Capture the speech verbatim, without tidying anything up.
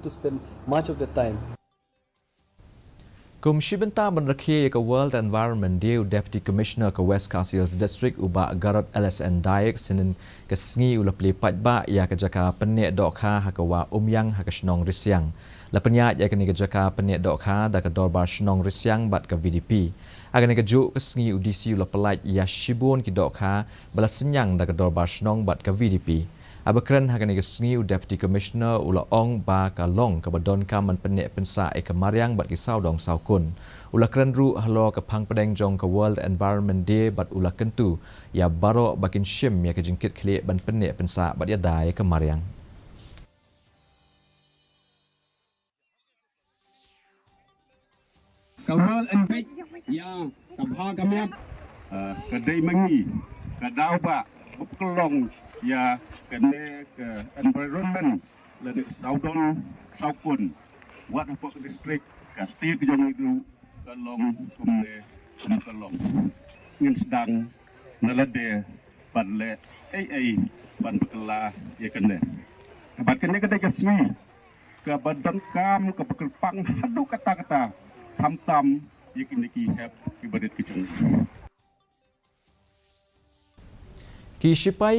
to spend much of the time. Kum shi bynta ban rakhe ïa ka World Environment Day, u Deputy Commissioner ka West Khasi Hills District, u Bah Garod L S N Dayek, hynnin ka sngi u la plie paidbah ïa ka jaka pynneh dohkha ha ka Wah Umïang ha ka shnong Risiang. La pynïaid ïa kane ka jaka pynneh dohkha da ka Dorbar Shnong Risiang bad ka V D P. Ha kane kajuh ka sngi u D C u la pyllait ïa shibun ki dohkha ba la synñiang da ka Dorbar Shnong bad ka V D P. Haba kren ha kane ka sngi, u Deputy Commissioner u la ong ba ka long kaba donkam ban pynneh pynsah ïa ka mariang bad ki sawdong sawkun. U la kren ruh halor ka phang pdeng jong ka World Environment Day bad u la kyntu ïa baroh ba kin shim ïa ka jingkitkhlieh ban pynneh pynsah bad ïada ïa ka mariang. Ka World Envy ïa ka bha ka miat, eh, ka dei ma ngi ka daw ba ba pynlong ïa kane ka environment lane ka sawdong sawkun, wat hapoh ka district, ka state jong ngi ruh ka long kumne kum ka long. Ngin sdang na lade ban leh ei ei ban bakla ïa kane. Bad kane ka dei ka sngi kaba donkam, kaba kyrpang haduh katta katta, khamtam ïa kine ki hep kiba rit ki jong ngi. Ki shipai